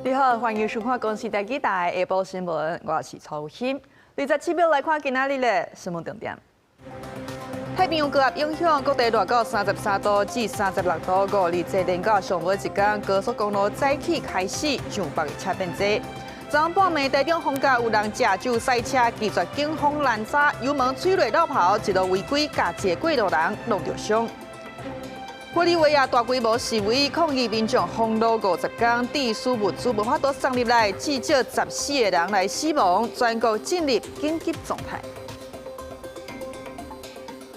你好，歡迎收看公視第二台下晡新聞，我是曹欣。27秒來看今仔日的新聞重點。太平洋高壓影響，各地熱到33度至36度。五日這連到上尾一工，高速公路早起開始上北的車變濟。昨昏半暝，台中逢甲有人食酒駛車，拒絕警方攔查，油門催落落跑，一路違規，共一個過路人弄著傷。玻利維亞大規模示威抗議，民眾封路50工，致使物資無法度送入來，至少14個人來死亡，全國進入緊急狀態。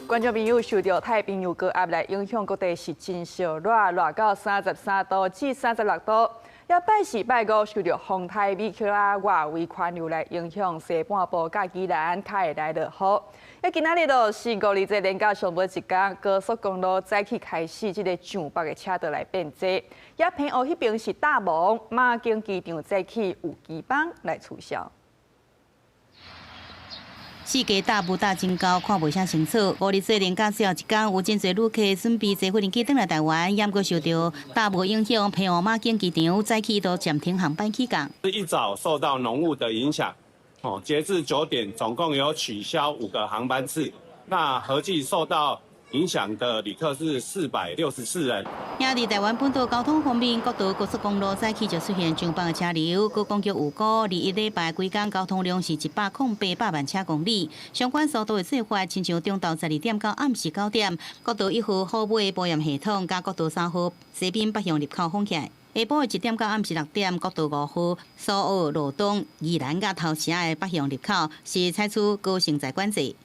觀眾朋友，受著太平洋高壓來影響，各地是真燒熱，熱到33度至36度。也拜四拜五受著風颱米克拉外圍環流來影響，西半部佮宜蘭較會來落雨。啊，今仔日就是五二節連假上尾一工，高速公路早起開始，這个上北的車道來變濟。也澎湖彼邊是大霧，馬經機場早起有機班來取消。四界大霧大真厚，看袂啥清楚。五日節連假最後一工，有真濟旅客準備坐飛機轉來台灣，猶閣受著大霧影響，澎湖馬景機場早起都暫停航班起降。一早受到濃霧的影響，哦，截至9點，總共有取消五個航班次，那合計受到影響的旅客是464人。也佇台灣本島交通方面，國道高速公路早起就出現上北的車流。觀光局預估，21禮拜規工交通量是108萬車公里。相關疏導的做法，親像中晝12點到暗時9點，國道1號虎尾保鹽系統佮國道3號西濱北向入口封起來。下晡的1點到暗時6點，國道5號蘇澳羅東宜蘭佮頭城的北向入口是採取高乘載管制。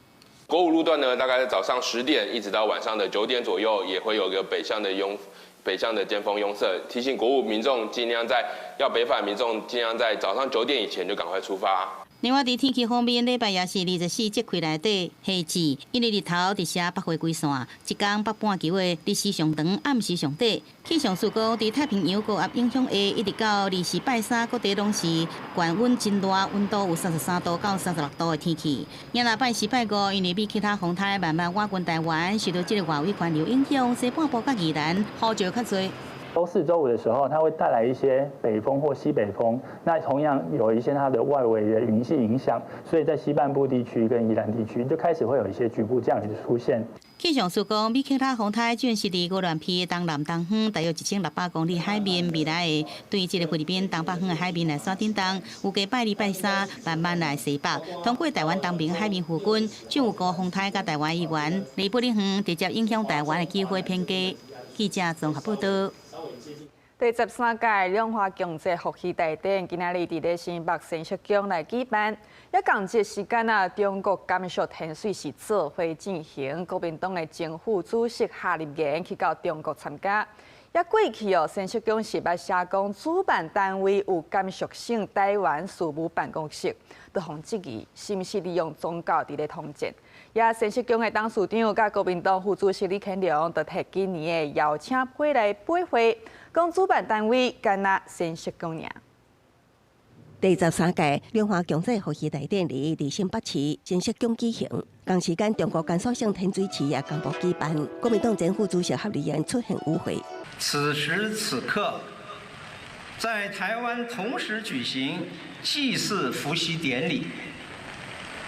國五路段呢，大概在早上10點一直到晚上的9點左右，也會有個北向的尖峰壅塞，提醒國五民眾盡量在要北返民眾盡量在早上九點以前就趕快出發。另外，佇天氣方面，禮拜也是24節氣內底夏至，因為日頭直射北回歸線，一工北半球的日時上長，暗時上短。氣象署講，佇太平洋高壓影響下，一直到24拜三，各地攏是懸溫真熱，溫度有33度到36度的天氣。也若拜四拜五，因為米克拉風颱慢慢倚近台灣，受著這个外圍環流影響，西半部佮宜蘭雨就較濟。週四、週五的時候，它會帶來一些北風或西北風，那同樣有一些它的外圍的雲系影響，所以在西半部地區跟宜蘭地區就開始會有一些局部降雨的出現。氣象署講，米克拉風颱準是佇鵝鑾鼻東南東方大約1600公里海面，未來會對這个菲律賓東北方的海面來煞振動，預計拜二、拜三慢慢來西北，通過台灣東邊海面附近，就有高風颱佮台灣以外，離不離遠直接影響台灣的機會偏低。記者綜合報道。第13屆兩華共濟福禧大典今仔日佇咧新北仙石宮來舉辦。也仝一時間啊，中國甘肅天水是做伙進行，國民黨的前副主席夏立言去到中國參加。也過去哦，仙石宮是捌寫講主辦單位有甘肅省台灣事務辦公室，都予質疑是毋是利用宗教佇咧統戰。也仙石宮的董事長佮國民黨副主席李乾龍，就提今年的邀請批來掰話，講主辦單位干焦仙石宮爾。第13屆兩華共濟福禧大典禮佇新北市仙石宮舉行，仝時間中國甘肅省天水市也同步舉辦。國民黨前副主席夏立言出現與會。此時此刻，在台灣同時舉行祭祀伏羲典禮，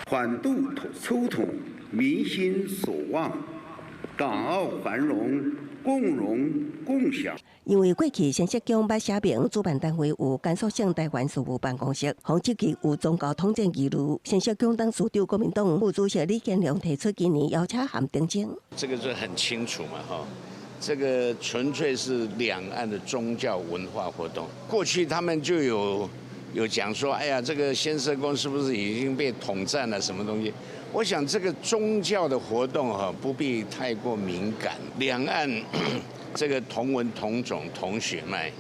反獨促統，民心所望，港澳繁榮，共榮共享。因為過去仙石宮捌寫明主辦單位有甘肅省台灣事務辦公室，予質疑有宗教統戰疑慮。仙石宮董事長國民黨副主席李乾龍提出今年邀請函澄清。這個就很清楚嘛，哈，這個純粹是兩岸的宗教文化活動。過去他們就有講說，哎呀，這個仙社宮是不是已經被統戰了？什麼東西？我想這個宗教的活動哈，不必太過敏感。兩岸這個同文同種同血脈，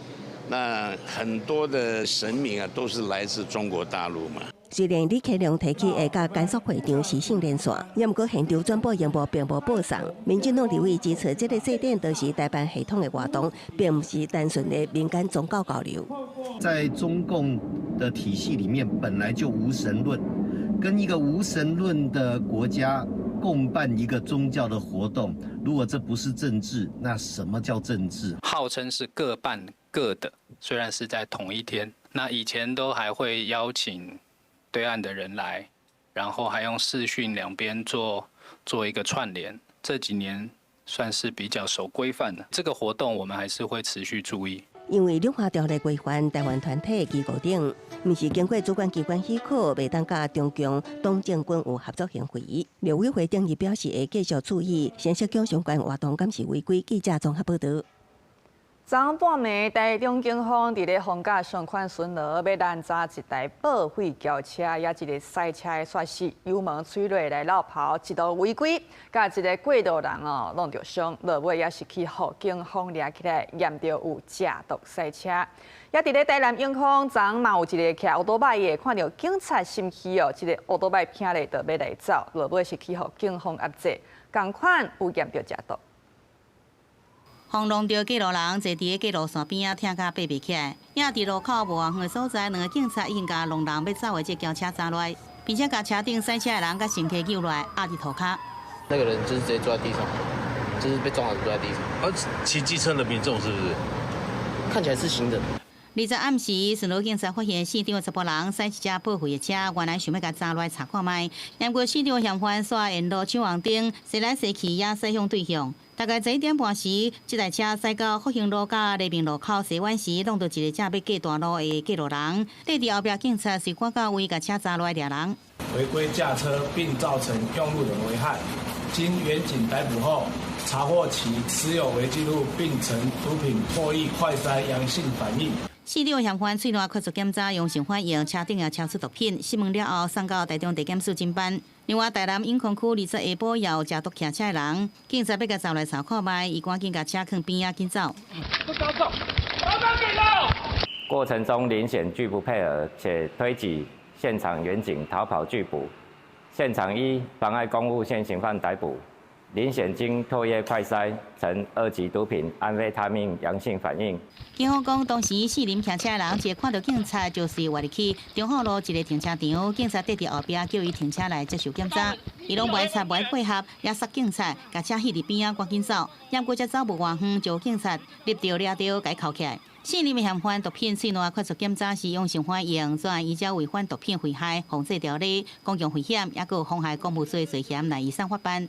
那很多的神明啊，都是來自中國大陸嘛。雖然李乾龍提起會佮甘肅會長視訊連線，毋過現場轉播螢幕並無播送。民進黨立委指出，這个祭典都是代辦系統的活動，並毋是單純的民間宗教交流。在中共的體系裡面，本來就無神論，跟一個無神論的國家共辦一個宗教的活動，如果這不是政治，那什麼叫政治？號稱是各辦各的，雖然是在同一天。那以前都還會邀請對岸的人來，然後還用視訊兩邊做一個串聯。這幾年算是比較守規範的。這個活動我們還是會持續注意。因為兩岸條例規範，台灣團體機構等，毋是經過主管機關許可，袂當佮中共黨政軍有合作行為。陸委會等伊表示會繼續注意，先釋講相關活動敢是違規。記者綜合報道。昨半暝，台中警方佇咧逢甲相款巡邏，欲攔查一台報廢轎車，也一个賽車的煞是油門吹落來落跑，一路違規，共一个過路人哦弄著傷，落尾也是去予警方掠起來，驗著有食毒賽車。也佇咧台南永康，昨嘛有一个騎歐多擺的，看著警察心虛哦，這个歐多擺拼咧就欲來走，落尾是去予警方壓制，仝款有驗著食毒。予弄著過路人坐佇咧過路線邊仔，疼甲爬袂起來。也佇路口無偌遠的所在，兩个警察已經共弄人欲走的這轎車查落來，並且共車頂賽車的人佮乘客救落來，壓佇塗跤。那個人就是直接坐在地上，就是被撞倒坐在地上。而騎機車的民眾是不是？看起來是行人。20暗時，巡邏警察發現現場查埔人駛一架報廢的車，原來想欲共查落來查看覓。毋過現場嫌犯煞沿路搶紅燈，駛來駛去也駛向對向。大概11點半時，這台車駛到復興路佮黎明路口西彎時，弄著一个正欲過大路的過路人。綴佇後壁警察隨趕到位，共車查落來掠人。違規駕車並造成用路人危害，經員警逮捕後，查獲其持有違記錄，並呈毒品唾液快篩陽性反應。現場嫌犯喙瀾快速檢查陽性反應，車頂也查出毒品，審問了後送到台中地檢署偵辦。另外，台南永康區20下晡也有食毒騎車的人，警察欲共查來查看覓，伊趕緊共車囥邊仔緊走。過程中，林顯拒不配合，且推擠現場員警逃跑拒捕，現場依妨礙公務現行犯逮捕。林顯經唾液快篩呈二級毒品安非他命陽性反應。警方講，當時四輪騎車的人一看著警察，就是活入去中後路一个停車場，警察綴佇後壁叫伊停車來接受檢查，伊攏無睬無配合，也捒警察，共車彼佇邊仔趕緊走，毋過才走無偌遠，就警察入著掠著，共伊銬起來。四名嫌犯毒品喙瀾快速檢查是陽性反應，專案依照違反毒品危害防制條例、公共危險，抑閣有妨害公務罪罪嫌來移送法辦。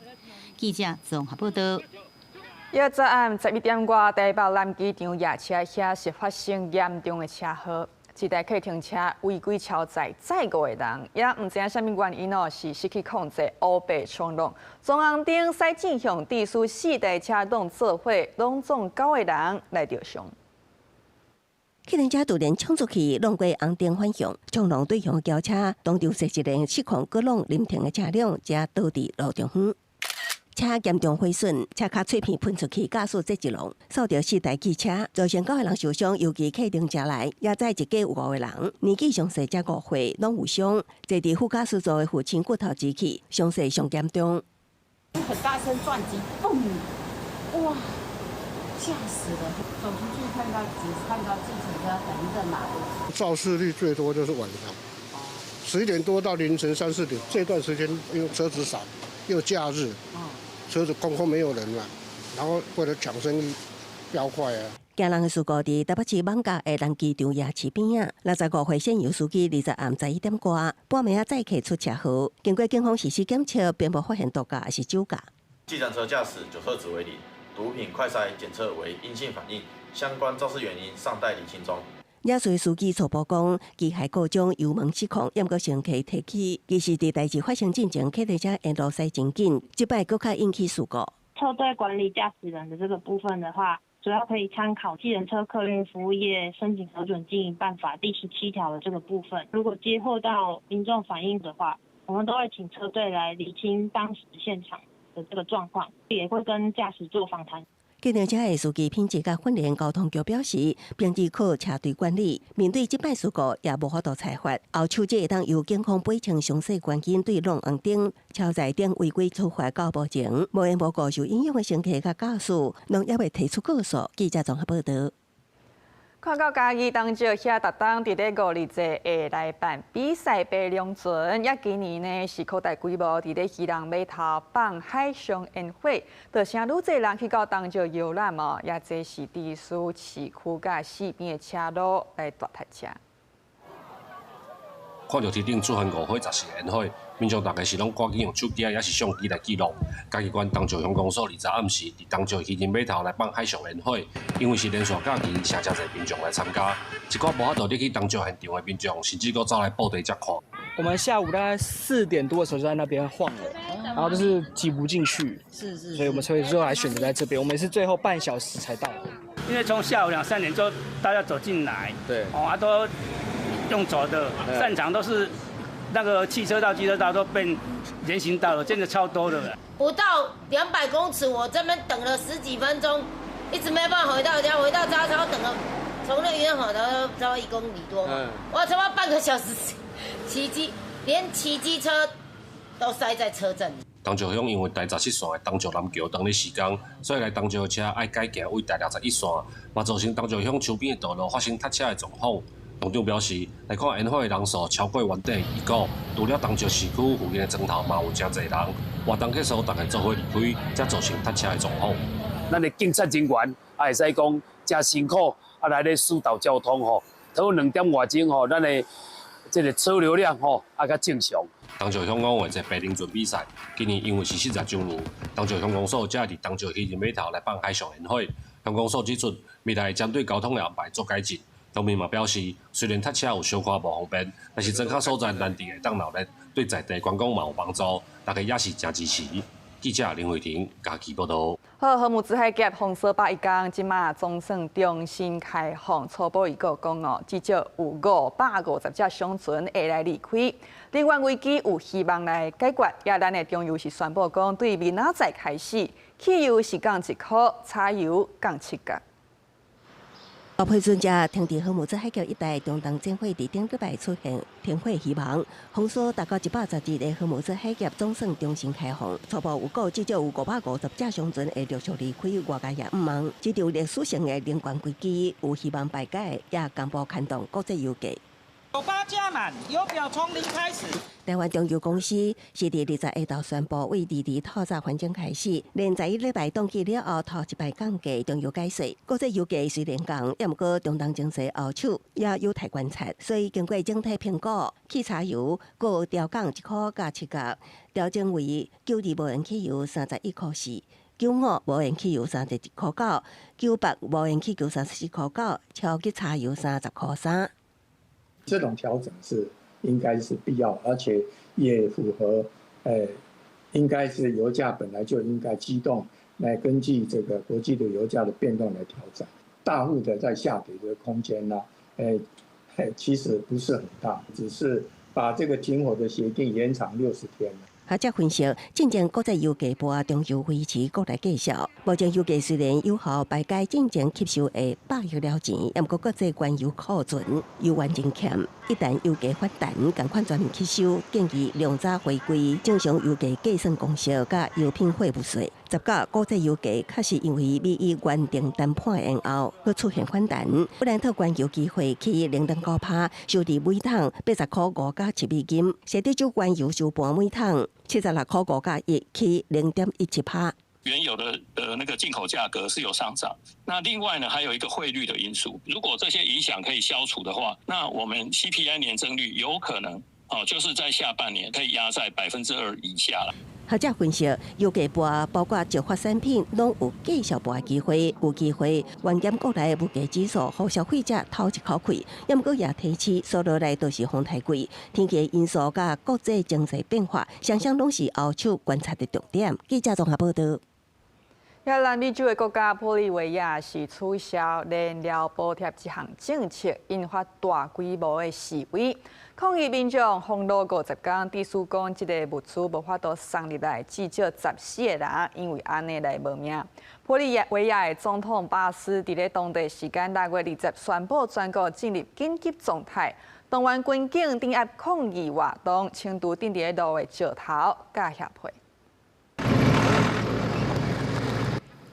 記者綜合報道。一昨暗11點外，台北南機場夜車遐是發生嚴重的車禍，一台客停車違規超載載五個人，也毋知影啥物原因哦，是失去控制，烏白衝撞，撞紅燈駛進向，致使四台車攏做伙，攏總九個人來著傷。客運車突然衝出去，挵過紅燈反向，衝撞對向轎車，當場踅一個失控，閣挵臨停的車輛，才倒佇路中央。車嚴重毀損，車殼碎片噴出去，駕駛這一浪，掃著四台汽車，造成九個人受傷，尤其客停車內也載一家有五個人，年紀上細才5歲，攏有傷。坐佇副駕駛座的父親骨頭支起，傷勢上嚴重。很大聲撞擊，嘣！哇，嚇死了！走出去看到，只看到計程車橫著馬路。肇事率最多就是晚上，11點多到凌晨3、4點這段時間，因為車子少，又假日。車子空空沒有人嘛，然後為了搶生意，飆快啊！驚人的事故佇台北市艋舺的南機場夜市邊仔，65歲縣油司機20暗11點外，半暝仔載客出車禍，經過警方實施檢測，並無發現毒駕抑是酒駕。計程車駕駛酒測值為零，毒品快篩檢測為陰性反應，相關肇事原因尚待釐清中。肇事司機初步講，機械故障，油門失控，毋過乘客提起，其實佇代誌發生進前，客貨車沿路駛真緊，這擺閣較引起事故。車隊管理駕駛人的這個部分的話，主要可以參考《計程車客運服務業申請核准經營辦法》第17條的這個部分。如果接獲到民眾反映的話，我們都會請車隊來釐清當時現場的這個狀況，也會跟駕駛做訪談。計程車的司機品質佮訓練，交通局表示，平時靠車隊管理，面對這擺事故也無法度裁罰。後手這會當由警方補充詳細原因，對挵紅燈、超載等違規處罰到目前，無緣無故受影響的乘客佮駕駛，攏猶未提出告訴。記者綜合報道。看到嘉義東石遐逐冬佇咧五日節會來辦比賽爬龍船，也今年呢是擴大規模，佇咧漁人碼頭放海上煙火，就成愈濟人去到東石遊覽哦，也這是佇市區佮四邊的車路來大塞車。看著天頂出現五火十四煙火，民眾大家是攏趕緊用手機抑是相機來記錄。嘉義縣東石鄉公所20暗時佇東石漁人碼頭來放海上煙火，因為是連續假期，誠濟民眾來參加。一寡無法度入去東石現場的民眾，甚至閣走來布袋遮看。我們下午大概4點多的時候就在那邊晃了，然後就是擠不進去，所以我們所以最後還選擇在這邊。我們是最後半小時才到。因為從下午兩三點就大家走進來，哦啊都用走的，散場都是那個汽車道、機車道都變人行道了，真的超多的。不到200公尺，我這邊等了十幾分鐘，一直沒辦法回到家，回到家差不多等了，從那邊跑到差不多1公里多嘛，我差不多半個小時騎機，連騎機車都塞在車陣。東石鄉因為台17線的東石南橋當咧施工，所以來東石的車愛改行位台61線，嘛造成東石鄉周邊的道路發生塞車的狀況。鄉長表示，來看煙火的人數超過原底預估，除了東石市區附近的莊頭嘛有誠濟人，活動結束，大家做伙離開，才造成塞車的狀況。咱的警察人員也會使講誠辛苦，啊來咧疏導交通吼，到2點外鐘吼，咱的這個車流量吼啊較正常。東石鄉五月節爬龍船比賽，今年因為是40週年，東石鄉公所才會佇東石漁人碼頭來放海上煙火。鄉公所指出，未來會針對交通的安排做改進。農民嘛表示，雖然塞車有小可無方便，但是莊跤所在難得會當鬧熱，對在地觀光嘛有幫助，大家也是誠支持。記者林慧婷嘉義報導。好，荷姆茲海峽封鎖100工，這馬總算重新開放。初步預估講哦，至少有550隻商船會來離開。能源危機有希望來解決，也咱的中油是宣布講，對明仔載開始，汽油是降1箍，柴油降7角。批准者停佇荷姆茲海峽一帶，中東戰火佇頂禮拜出現停火希望，封鎖達到110日的荷姆茲海峽總算重新開放。初步預估至少有550隻商船會陸續離開，外界也毋望這場歷史性的能源危機有希望排解，也同步牽動國際油價。 98加滿，油表從零開始。台灣中油公司是佇20下晝宣布，為二二透早環境開始，連十一禮拜凍結了後，頭一擺降價，中油解釋，國際油價雖然降，也毋過中東情勢後手也有待觀察，所以經過整體評估，汽柴油閣調降1箍佮7角，調整為92無鉛汽油31箍4，95無鉛汽油31箍9，98無鉛汽油34箍9，超級柴油30箍3。這種調整是應該是必要，而且也符合，應該是油價本來就應該機動來根據這個國際的油價的變動來調整。大幅的在下跌的空間呢，其實不是很大，只是把這個停火的協定延長60天。學者分析，進前國際油價波中油維持國內價數，目前油價雖然有效排解進前吸收的百億了錢，毋過國際原油庫存猶原真欠，一旦油價反彈，仝款全面吸收，建議量早回歸正常油價計算公式佮油品貨物稅。19國際油價確實因為美伊原定談判延後，閣出現反彈。布蘭特原油期貨起0.5%，收佇每桶80箍5角7美金；西德州原油收盤每桶76箍5角1，起0.17%。原油的那個進口價格是有上漲，那另外呢，還有一個匯率的因素。如果這些影響可以消除的話，那我們 CPI 年增率有可能哦，就是在下半年可以壓在2%以下了。學者分析，油價波包括石化產品，攏有繼續波的機會，有機會緩減國內物價指數，予消費者透一口氣。毋過也提示，煞落來都是風太貴，天氣因素佮國際經濟變化，雙雙攏是後手觀察的重點。記者綜合報導。遐南美洲的國家玻利維亞是取消燃料補貼這項政策，引發大規模的示威。抗議民眾封路50工，致使講這个物資無法度送入來，至少14個人因為按呢來無命。玻利維亞的總統巴斯佇咧當地時間6月20宣布全國進入緊急狀態，動員軍警鎮壓抗議活動，清除釘佇咧路的石頭佮協會。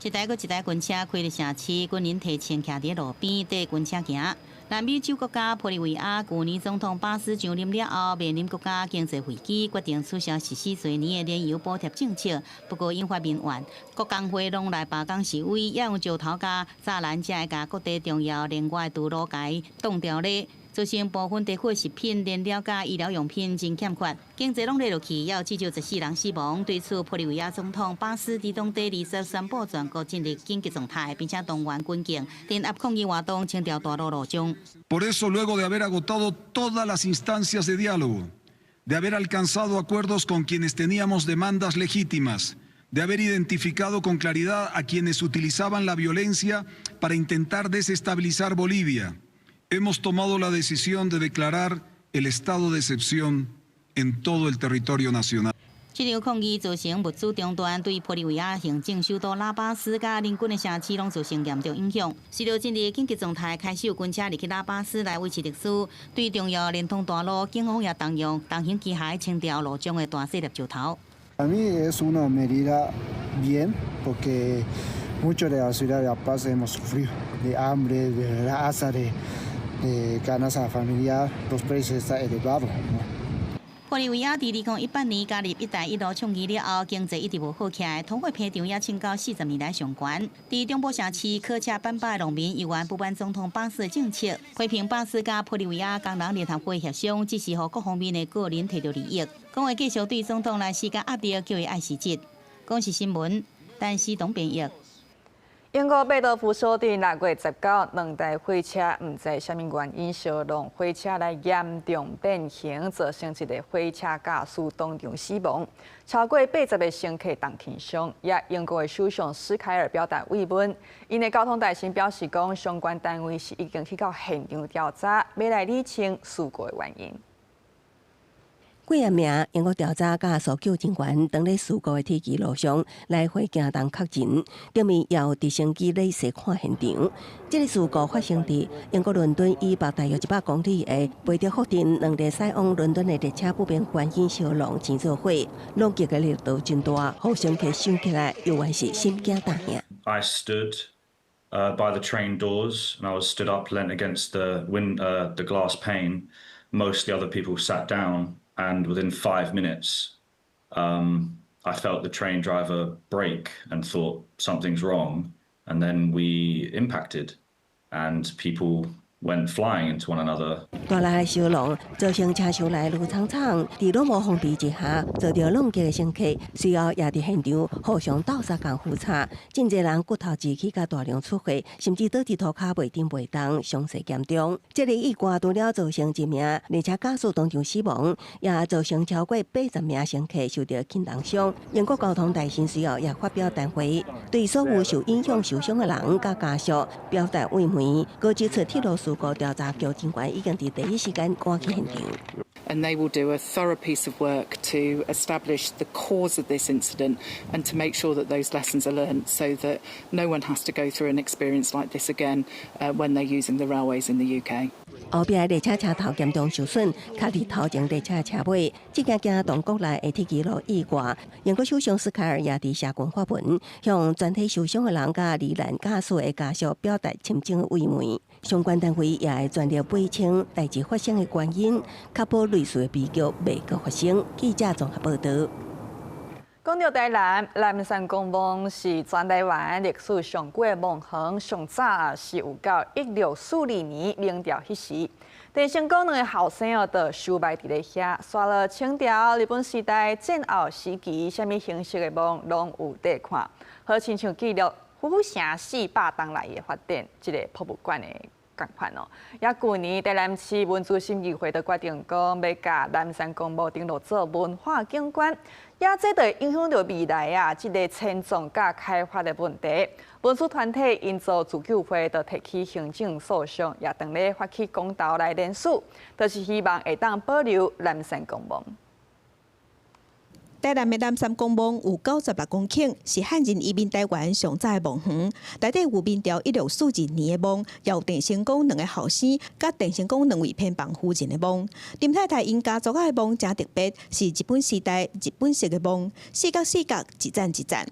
一台閣一台軍車開入城市，軍人提槍徛佇路邊綴軍車行。南美洲國家玻利維亞舊年總統巴斯上任了後，面臨國家經濟危機，決定取消實施濟年的燃油補貼政策。不過引發民怨，各工會攏來罷工示威，也用石頭佮柵欄才會共各地重要連外道路共擋牢咧。造成部分地區食品、燃料佮醫療用品真欠缺，經濟攏落落去，也有至少14人死亡。對此，玻利維亞總統巴斯佇當地20宣布全國進入緊急狀態，並且動員軍警鎮壓抗議活動，清掉大路路障。 Por eso, luego de haber agotado todas las instancias de diálogo, de haber alcanzado acuerdos con quienes teníamos demandas legítimas, de haber identificado con claridad a quienes utilizaban la violencia para intentar desestabilizar Bolivia, hemos tomado la decisión de declarar el estado de excepción en todo el territorio nacional. 這場抗議造成物資中斷，對玻利維亞行政首都拉巴斯佮鄰近的城市攏造成嚴重影響。隨著進入緊急狀態，開始有軍車入去拉巴斯來維持秩序。對重要連通大路，警方也動用重型機械清掉路障的大細粒石頭。 A mí es una medida bien porque mucho de la ciudad de La Paz hemos sufrido de hambre, de raza, de canasta familiar, los precios están elevados. 玻利維亞佇2018年加入“一帶一路”倡議了後，經濟一直無好起來，通貨膨脹也衝到40年來上懸。佇中部城市科恰班巴的農民猶原不滿總統巴斯的政策，批評巴斯佮玻利維亞工人聯合會協商，只是予各方面的個人提著利益。講會繼續對總統來施加壓力，叫伊愛辭職。公視新聞，陳思東編譯。英國貝多福鎖佇6月19，兩台火車毋知啥物原因相撞，火車來嚴重變形，造成一个火車駕駛當場死亡，超過80個乘客重輕傷。也英國的首相施凱爾表達慰問，𪜶的交通大臣表示講，相關單位是已經去到現場調查，欲來理清事故的原因。幾仔名英國調查佮搜救人員當咧事故的鐵橋路上來回行動確認，頂面也有直升機咧細看現場。這个事故發生佇英國倫敦以北大約100公里的貝德福鎮，兩列駛往倫敦的列車不明原因相撞，起做火，撞擊的力道真大，予乘客想起來猶原是心驚膽驚。 I stood by the train doors and I was stood up, leant against the glass pane. Most of the other people sat down. And within 5 minutes, I felt the train driver brake and thought something's wrong. And then we impacted, and people went flying into one another. 大力的相撞造成車廂內亂氅氅，佇攏無防備之下，遭著撞擊的乘客，隨後也佇現場互相鬥相共扶插，真濟人骨頭折去佮大量出血，甚至倒佇塗跤袂振袂動，傷勢嚴重。這个意外除了造成一名列車駕駛當場死亡，也造成超過80名乘客受著輕重傷。英國交通大臣隨後也發表談話，對所有受影響受傷的人佮家屬表達慰問。閣指出鐵路事故調查局人員已經佇第一時間趕去現場。 And they will do a thorough piece of work to establish the cause of this incident and to make sure that those lessons are learned so that no one has to go through an experience like this again when they're using the railways in the UK. 後壁列車車頭嚴重受損，卡佇頭前列車車尾，這件驚動國內的鐵橋路意外。英國首相斯凱爾也佇社群發文，向全體受傷的人佮罹難駕駛的家屬表達深情的慰問。相關單位也會全力釐清代誌發生的原因，確保類似的悲劇袂閣發生。記者綜合報導。講著台南南山公墓是全台灣歷史上古的墓園，上早是有到1642年明朝彼時。鄭成功兩个後生哦，就收埋佇咧遐。煞落清朝、日本時代、戰後時期，啥物形式的墓攏有得看，好親像記錄府城400冬來的發展，這个博物館的仝款哦。也舊年台南市文資審議會就決定講，欲共南山公墓登錄做文化景觀。也這就會影響著未來啊，這个遷葬佮開發的問題。文史團體營造自救會就提起行政訴訟，也當咧發起公投來聯署，就是希望會當保留南山公墓。台南的南山公墓有96公頃，是漢人移民台灣上早的墓園。內底有明朝1642年的墓，也有鄭成功兩个後生，佮鄭成功兩位偏房夫人的墓。林太太𪜶家族仔的墓誠特別，是日本時代日本式的墓，四角四角一層一層。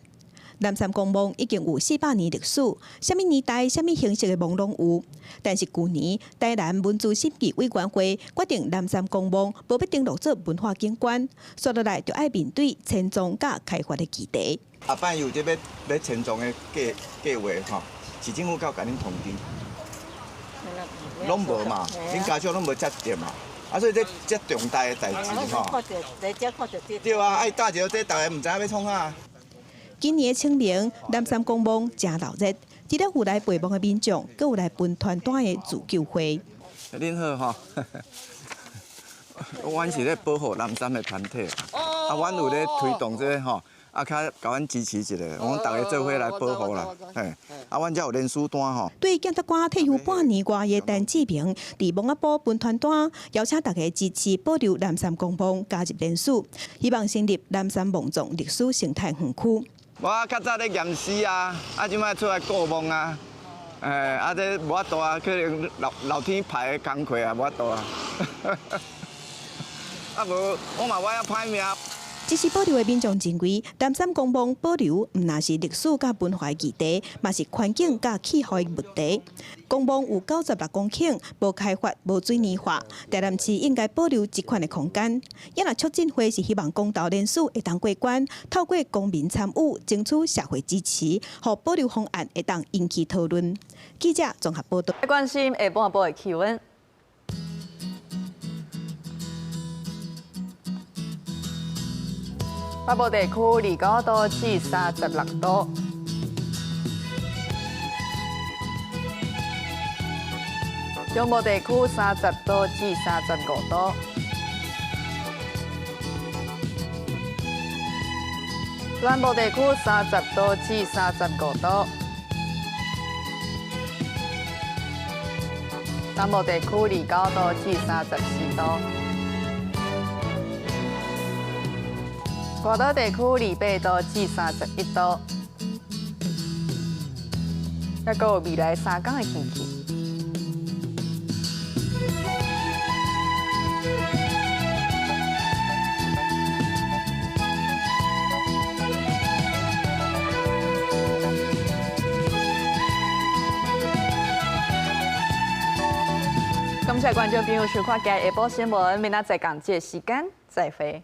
南山公墓已經有400年歷史，啥物年代、啥物形式的墓攏有。但是舊年台南文資審議委員會決定南山公墓無欲登錄做文化景觀，煞落來就愛面對遷葬佮開發的議題。後擺有這欲欲遷葬的計計畫吼，市政府敢有共恁通知？攏無嘛，恁家長攏無接到嘛。啊，所以這這重大的代誌吼，對啊，愛搭一個這，逐家毋知影欲創啥。今年的清明，南山公墓誠鬧熱，除了有來陪墓的民眾，閣有來分傳單的自救會。恁好吼，阮是咧保護南山的團體，啊，阮有咧推動這个吼，啊，較共阮支持一下，阮逐家做伙來保護啦，嘿，啊，阮遮有聯署單吼。對檢察官退休半年外的陳志明，佇墓仔埔分傳單，邀請大家支持保留南山公墓加入聯署，希望成立南山墓葬歷史生態園區。我較早咧驗屍啊，啊，這擺出來顧墓啊，欸，啊，這無法度啊，可能老老天排的工課啊，無法度啊。啊無，我嘛我也歹命。支持保留的民眾認為，南山公墓保留毋但是歷史佮文化議題，嘛是環境佮氣候的問題。公墓有96公頃，無開發、無水泥化，台南市應該保留這款的空間。也若促進會是希望公投聯署會當過關，透過公民參與，爭取社會支持，予保留方案會當引起討論。記者綜合報道。關心下半晡的氣溫。北部地區29度至36度，中部地區30度至35度，南部地區30度至35度，南部地區29度至34度。外島地區28度至31度，抑閣有未來3工的天氣。感謝觀眾朋友收看今日下晡新聞，明仔載仝這個時間再會。